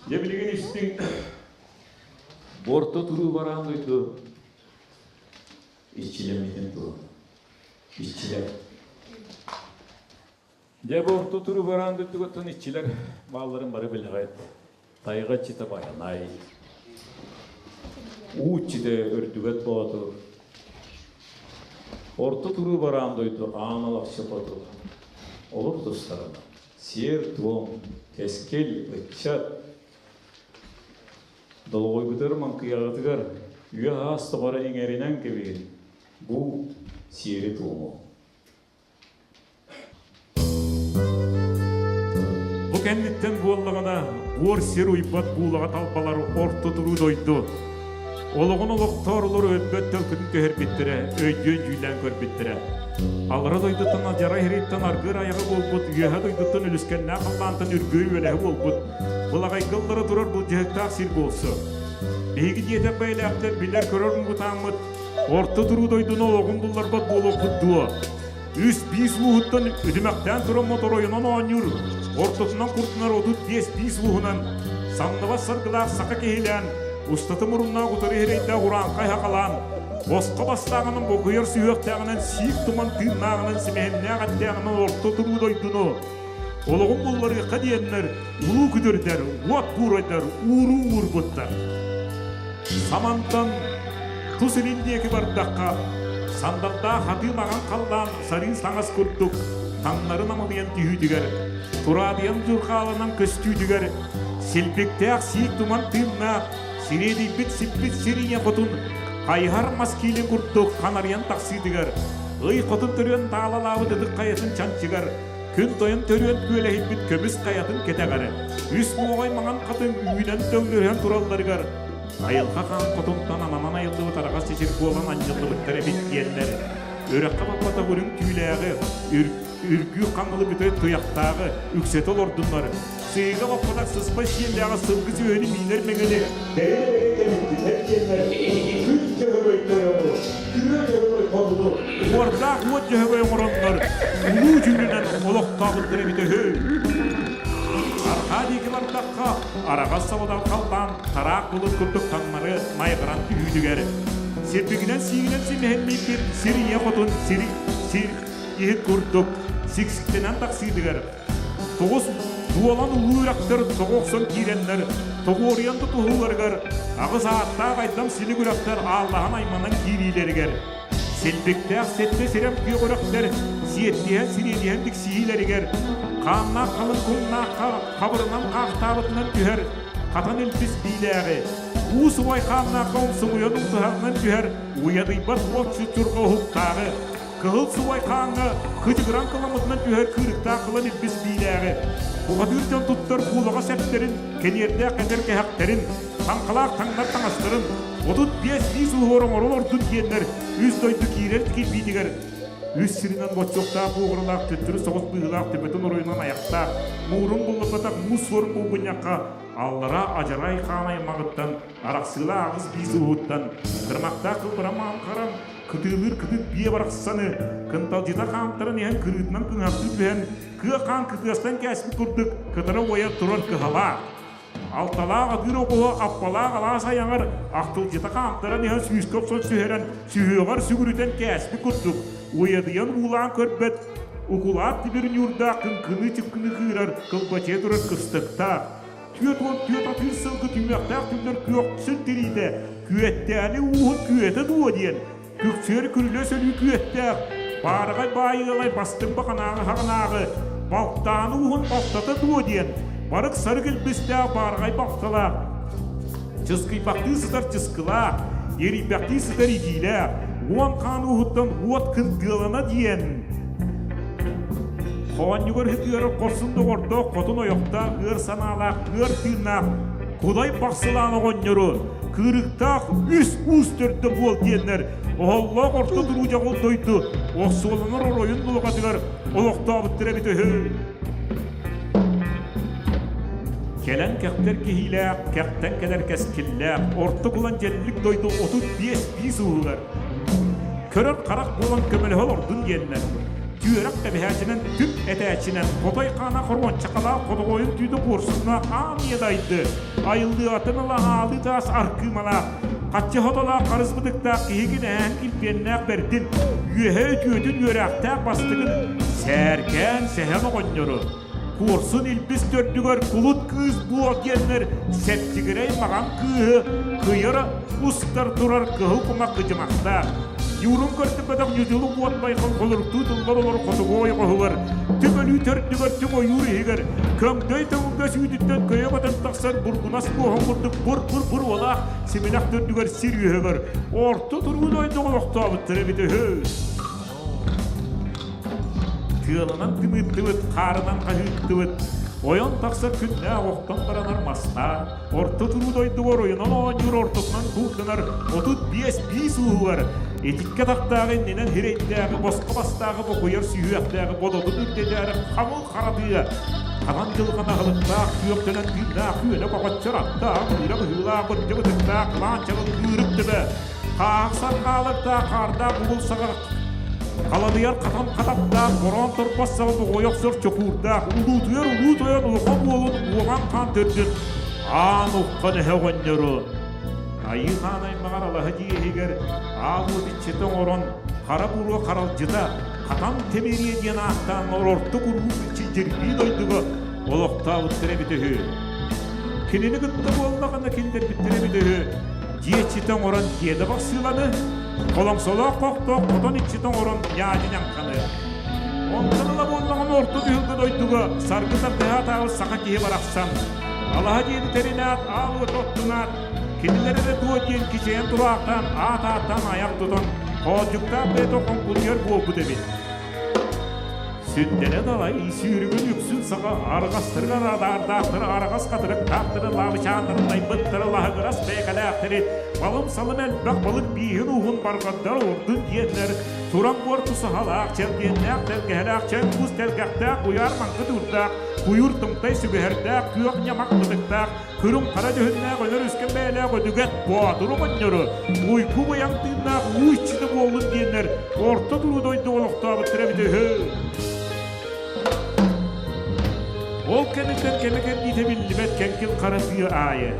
Дьэ билигин истиҥ Орто туруу бараан дойду иччилэммитин туһунан. Иччилэр. Дьэ бу орто туруу бараан дойдугуттан иччилэр баалларын бары билэҕит. Тайҕа иччитэ Байанай, уу иччитэ Үрдүгэт Боотур, орто туруу бараан дойду Аан Алахчы Хоту, олор тустарынан сиэр-туом, кэскил, ыччат, долоҕойгутугар маҥкыйаҕытыгар үйэ-аас тухары иҥэринэн кэбиһин, бу сиэри-туому. Бу кэнниттэн буоллаҕына, буор сир уйбат буулаҕа талбалар орто туруу дойду. Олоҕун олохтоор олор өлбөт төлкөтүн түһэрбиттэрэ, өйдүөн дьүүллээн көрбүттэрэ. Аллара дойдуттан алдьарай иһириттэн аргыыр айаҕа буолбут, үөһэ дойдуттан үлүскэннээх халлаантан үргүөр үөлэһэ буолбут, былаҕайга ыллара турар былдьаһыктаах сир буолсу. Биһиги диэтэх бэйэлээхтэр билэр-көрөр муҥутааммыт, орто туруу дойдуну олоҕун булларбат буолуохпут дуо? Үс биис ууһуттан үтүмэхтээн туран моторойунан оонньуур, ортотунан курдунар 35 биис ууһунан, самныбат саргылаах саха киһилээн, устата муруннаах утары иһирэйдээх урааҥхай хахалаан, босхо бастааҕынан бокуйар сүһүөхтээҕинэн сиик туман тыыннааҕынан симэһиннээх эттээҕинэн орто туруу дойдуну олоҕун булларыахха диэннэр улуу күтүрдэр, уот буурайдар ууруу уурбуттар. Самантан тус илин диэки бардахха, сандалдаах хатыы маҥан халлаан сарыы саҥас курдук таҥнары намылыйан түһүүтүгэр, тураадыйан дьурхааланан көстүүтүгэр, силбиктээх сиик туман тыыннаах, сириэдийбит сиппит сир ийэ хотун хайыһар мас киилин курдук ханарыйан тахсыытыгар, ый хотун төрүөн таалалаабыт ытык хайатын чанчыгар, Күн тойон төрүөн күөлэһийбит көмүс хайатын кэтэҕэр, үс муоҕай маҥан хатыҥ үүнэн төҥнөрүһэн туралларыгар, айылҕа хаан хотунтан ананан айыллыбыт араҕас чэчир буолан анньыллыбыттар эбит диэннэр, үрэххэ баппатах үрүҥ түүлээҕи, үргүү хаҥылы бүтэй туйахтааҕы үксэтэ олордуннар, сыыга баппатах сыспай сиэллээҕи сылгы сүөһүнү миинэр мэҥэни бэйэ-бэйэ кэлиттинэр диэннэр күн дьөһөгөй тойону, күрүө дьөһөгөй хотуну, уордаах уот дьөһөгөй оҥороннор улуу дьүүлүнэн олохтообуттар эбитэ үһү. Арҕаа диэки бардахха, араҕас сабыдал халлаан тараах былыт курдук таҥнары майҕыран түһүүтүгэр, сирбигинэн сиигинэн симэһиннийбит сир ийэ хотун сир сир иһит курдук сиксиктэнэн тахсыытыгар Тоҕус дуолан улуу үрэхтэр тоҕо охсон киирэннэр, тоҕуоруйан тутуһууларыгар, аҕыс ааттаах айдам силик үрэхтэр ааллаһан айманан киириилэригэр, силбиктээх сэттэ сирэм күөх үрэхтэр сиэттиһэн сириэдиһэн тиксиһиилэригэр, хааннаах халыҥ кумнаах хабырынан хаахтаабытынан түһэр хатан илбис биилээҕи, уу субай хааннаахха умсугуйан умсуһарынан түһэр уйадыйбат уот чучурҕа уһуктааҕы, Кыһыл субай хааҥҥа кыдьыгыран кыламмытынан түһэр кыырыктаах кылан илбис биилээҕи, бухатыыр дьон туттар куулаҕа сэптэрин, кэниэрдээх кэтэр кэһэхтэрин, таҥхалаах таҥнар таҥастарын, 35 биис уһуор оҥорон ордун диэннэр үс дойду киирэр кирбиитигэр үс сиринэн боччуоктаах буоҕуралаах төттөрү соҕус быһыылаах төбөтүн оройунан айахтаах, муурун булларбатах муус суор булгунньахха аллараа адьарай хаан аймаҕыттан арахсыылаах аҕыс биис уһуттан кырмахтаах кылбарамаан харан кытыылыыр кытыт биэ барахсаны кынталдьыта хаамтаран иһэн кырыытынан кыҥаптыы түһэн кыа хаан кытыастан кээспит курдук кытара уойар турар кыһалаах алталаах атыыр оҕуһу аппалаах алаас айаҕар ахтылдьыта хаамтаран иһэн сүүскэ охсон түһэрэн сүһүөҕэр сүгүрүтэн кээспит курдук уйадыйан уулаан көрбөт укулаат тимир ньуурдаах кыҥкыныы чыпкыны кыырар кылбачыйа турар кыстыктаах 44 атыыр сылгы түмүөхтээх түллэр күөхсүн тириитэ күөттээни ууһун күөтэ дуо диэн күксүөр күрүлүөс өлүү күөттээх баараҕай баай ыалай бастыҥ баканааҕы хаҕынааҕы балтааны ууһун балтата дуо диэн барык сарык илбистээх баараҕай балталаах чыскыйбахтыы сытар чыскылаах эрийбэхтии сытар игиилээх уон хаан ууһуттан уот кындыалана диэн Хоонньугар ытыары хорсун доҕордоох хотун ойохтоох ыар санаалаах ыар тыыннаах Кудай Бахсылаан оҕонньору кыырыктаах үс уус төрдө буол диэннэр оһоллоох орто туруу дьоҕул дойду охсуоланар оройун дулҕатыгар олохтообуттар эбит үһү. Кэлэн кэхтэр киһиилээх, кэхтэн кэлэр кэскиллээх, орто кулан дьэллик дойду 35 биис ууһугар көрөр харах буолан көмөлөһө олордун диэннэр. Түөрэх тэбиһээччинэн, түп этээччинэн, хотой хаана хоруончакалаах хотоҕойун түүтэ куорсуннаах аан иэдайды, айыллыатын ыла аалыы таас аркыымалаах, хаччы хотолоох харыс бытыктаах киһигин эһээн килбиэннээх бэрдин, үөһэ үтүөтүн үөрээхтээх бастыгын сээркээн сэһэн оҕонньору, куорсун илбис төрдүгэр кулут кыыс буо диэннэр сэптигирэй маҕан кыыһы кыйара устар турар кыһыл кумах кыдьымахтаах Ньуурун көрдүбэтэх ньудьулу уот байҕал холоруктуу тыллар олор хотугу ойоҕоһугар түҥ өлүү төрдүгэр түҥ ойуур иһигэр көҥдөй төҥүлгэ сүүтүттэн көйө көтөн тахсар бургунас буоһун курдук бур-бур-бур уолаах симинэх төрдүгэр сир үөһүгэр орто туруу дойду олохтообуттар эбит үһү. Тыалынан тымыыттыбыт, хаарынан хаһыыттыбыт, ойон тахсар күннээх охтон баранар мастаах, орто туруу дойдуга оройунан оонньуур ортотунан куурданар 35 биис ууһугар итиккэ тахтааҕы иннинэн хирэйдээҕи босхо бастааҕы бокуйар сүһүөхтээҕи бодотун үрдэтээри хамыл харатыа ханан дьылҕан аһылыктаах күөхтэнэн тыыннаах күөнэ көҕөччөр аттаах кыыра быһыылаах бырдьа бытыктаах кылаан чабыл кыырык төбө Хаахсан хаалыктаах хаардаах угул саҕа халадыйар хатан хататтаах бороон торбос саҕа тоҕойох охсор чокуурдаах улуутуйар улуу тойон улахан уолун уоҕан хаан төрдүн аан уххан эһэ оҕонньору Айыы хаан аймаҕар алаһа дьиэ иһигэр аал уот иччитэ оҥорон хара буруо харалдьыта хатан тэмириэ диэн ааттаан орто куруук иччи дьирбии дойдуга олохтообуттар эбит үһү. Кинини кытта буоллаҕына киллэрбиттэр эбит үһү. Дьиэ иччитэ оҥорон дьиэдэ бахсыыланы, холоҥсолоох хохтоох хотон иччитэ оҥорон ньаадьы ньаҥханы. Онтон ыла буоллаҕына орто түһүлгэ дойдуга саргы тардыһа атаабыт саха киһи барахсан, алаһа дьиэни тэринээт, аал уоту оттунаат, кинилэр эрэ дуо диэн кичэйэн тураахтаан аат ааттаан айах тутан, хоолдьуктаах бэйэтэ хоҥкулуйар буолбут эбит. Сүттэрэ далай сүүрүгүн үксүн саҕа арҕастарыгар адаардаахтары араҕас хатырыктаахтары лаабычааннарын найбыттары лаһыгырас бэйэкэлээхтэри балым-салым элбэх балык бииһин ууһун барҕардар ордун диэннэр туран буор тусаһалаах чэлгиэннээх тэлгэһэлээх чэҥ-кус тэлгэхтээх куйаар маҥкы туурдаах куйуур тымтай сүгэһэрдээх күөх ньамах бытыктаах Күрүҥ хара дьүһүннээх өлөр үскэн бэйэлээх өдүгэт боотуру оҕонньору уйгу быйаҥ тыыннаах уу иччитэ буоллун диэннэр орто туруу дойду олохтообуттара эбитэ үһү. Ол кэнниттэн кэмэ кэрдиитэ биллибэт кэҥкил хара тыа аайы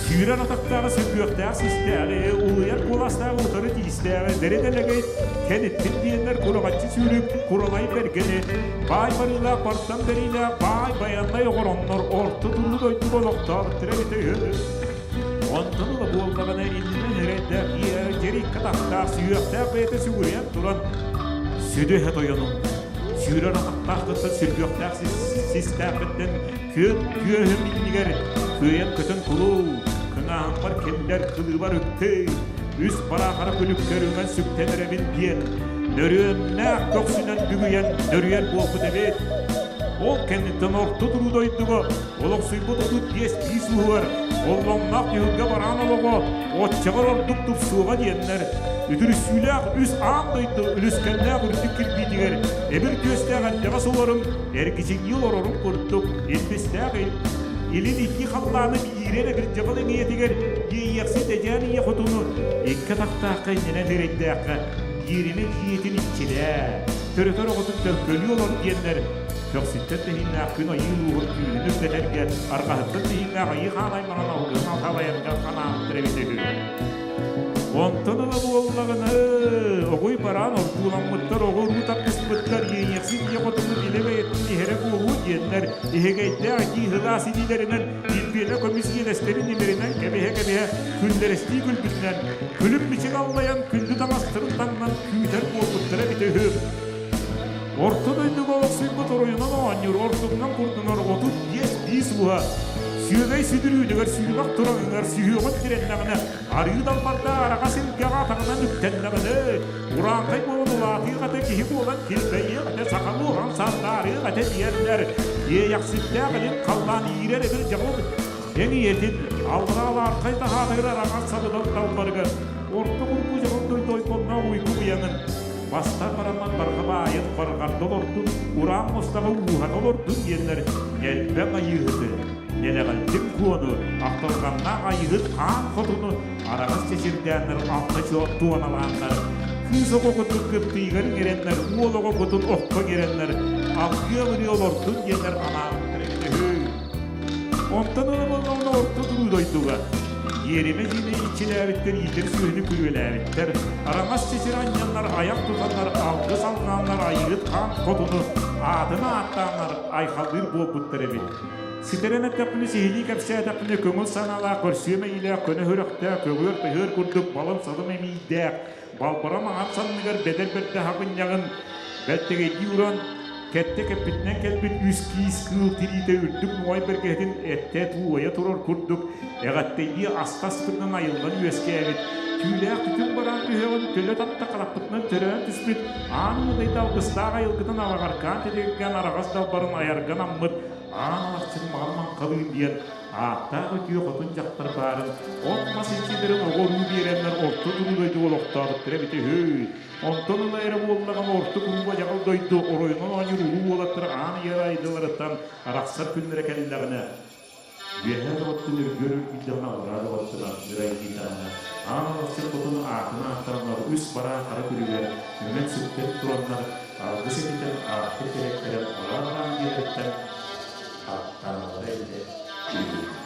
Сүүрэр атахтааҕы сүргүөхтээх систээҕи, улуйар куоластааҕы утары тиистээҕи, дэрэ-дэлэгэй кэниттин диэннэр кураҕаччы сүүрүк куралай бэргэни, баай барыылаах бартан бэриилээх баай байаннай оҕороннор орто туруу дойдуга олохтообуттара эбитэ үһү. Онтон ыла буоллаҕына иннинэн эрэйдээх дьэриккэ тахтаах сүһүөхтээх бэйэтэ сүгүрүйэн туран сүдү эһэ тойонум сүүрэр атахтаахтыттан сүргүөхтээх систээхпиттэн Күөх күөһүм иннигэр күөйэн көтөн кулуу, кыҥааһыммар киллэр кылыыбар үктүй, үс бараахара күлүккэр үҥэн сүктэн эрэбин диэн, нөрүөннээх көхсүнэн бүгүйэн нөрүйэр буолбут эбит. Ол кэнниттэн орто туруу дойдуга олохсуйбут 35 биис ууһугар оллоҥноох түһүлгэ бараан олоҕо оччоҕор ордук тупсуоҕа диэннэр үтүрүссүүлээх үс аан дойду үлүскэннээх үрдүк кирбиитигэр эбир түөстээх эрдэҕэс олорун Эргичиҥнии олорорун курдук, илбистээх илин икки халлааны иирэр эгирдьэҕил эҥийэтигэр иэйиэхсит эдьээн ийэ хотуну икки атахтаахха иннинэн эрэйдээххэ ииринэ дьиэтин иччилээ, төрөтөр оҕотун төлкөлүү олор диэннэр көхсүттэн тэһииннээх күн айыы ууһун күүһүн үрдэтэргэ, арҕаһыттан тэһииннээх айыы хаан аймаҕын алгыһын алҕалайарга анаабыттар эбитэ үһү. Онтон ыла буоллаҕына, оҕуй бараан ордууламмыттар, оҕо-уруу тардыспыттар, иэйиэхсит ийэ хотуну илэ бэйэтин иһэрэ буолуо диэннэр, иһэгэйдээх итии сылаас илиилэринэн илбиэнэ көмүс иэлэстэрин имэринэн кэбиһэ-кэбиһэ күллэрэстии күлбүтүнэн, күлүм-мичик аллайан күндү таҥастарын таҥнан күүтэр буолбуттара эбитэ үһү. Орто дойдуга олохсуйбут оройунан оонньуур, ортотунан курдунар 35 биис ууһа сүөгэй сүдүрүүтүгэр сүүмэх тураҥыгар сүһүөҕүн тирэннэҕинэ, арыы далбардаах араҕас илгэҕэ атаҕынан үктэннэҕинэ, урааҥхай буолан улаатыах этэ, киһи буолан килбэйиэх этэ, саха буолан сандаарыах этэ диэннэр, иэйэхситтээх илин халлаан иирэр эбир дьабыл эҥийэтин аллараа алаархай таһаатыгар араҥас сабыдал далбарыгар орто курбуу дьабыл дойду ойбонноох уйгу быйаҥын Бастар бараммат барҕа баайын барҕарда олордун, ураан мустаҕы ууһата олордун диэннэр элбэх айыыһыты, нэлэҕэлдьин куону, ахтылҕаннаах айыыһыт хаан хотуну араҕас чэчирдээннэр алта чуот туоналааннар, кыыс оҕо курдук кыптыйыгар иҥэрэннэр, уол оҕо кутун окко иҥэрэннэр, алгыы-абырыы олордун диэннэр анаабыттар эбитэ үһү. Онтон ыла буоллаҕына орто туруу дойдуга иэримэ дьиэни иччилээбиттэр, иитэр сүөһүнү күрүөлээбиттэр, араҥас чэчир анньаннар, айах тутаннар, алгыс алҕааннар, айыыт хаан хотуну аатын ааттааннар айхаллыыр буолбуттар эбит. Ситэрэн эттэхпинэ, сиһилии кэпсээтэхпинэ, көҥүл санаалаах, көрсүө мэйиилээх, көнө сүрэхтээх, көҕүөр тыһыар курдук балым-салым эмиийдээх, балбара маҥан санныгар бэдэр бэрдэ хабынньаҕын бэлтэгэйдии уран, кэттэ кэппитинэн кэлбит үс киис кыыл тириитэ үрдүк нуой бэргэһэтин эттэ тууайа турар курдук эҕэттэйдии астаспытынан айыллан үөскээбит, түүлээх түтүн бараан түһэҕин төлө татта харахпытынан төрөөн түспүт, аан мыдайда алгыстаах айылгытын алаҕаркаан тэтигиргээн араҕас далбарын айарга наммыт Аан Алахчын маҕан маҥхалыы диэн ааттаах үтүө хотун дьахтар баарын от-мас иччилэрин оҕо-уруу биэрэннэр орто туруу дойду олохтообуттара эбитэ үһү. Онтон ыла эрэ буоллаҕына орто курууба дьаҕыл дойду оройунан оонньуур улуу уолаттар аан ийэ айдыларыттан арахсар күннэрэ кэллэҕинэ Үөһээ доҕоттун үргүөр үргүйдэҕинэ аллараа доҕоттун ардыыр айгыйдаҕына Аан Алахчын хотун аатын ааттараннар үс бараа хара күлүгэр үҥэн-сүктэн тураннар алгыс этитэн аартык кэрэттэрэн алаан-алаан биэрэттэн аттаналлара эбитэ үһү.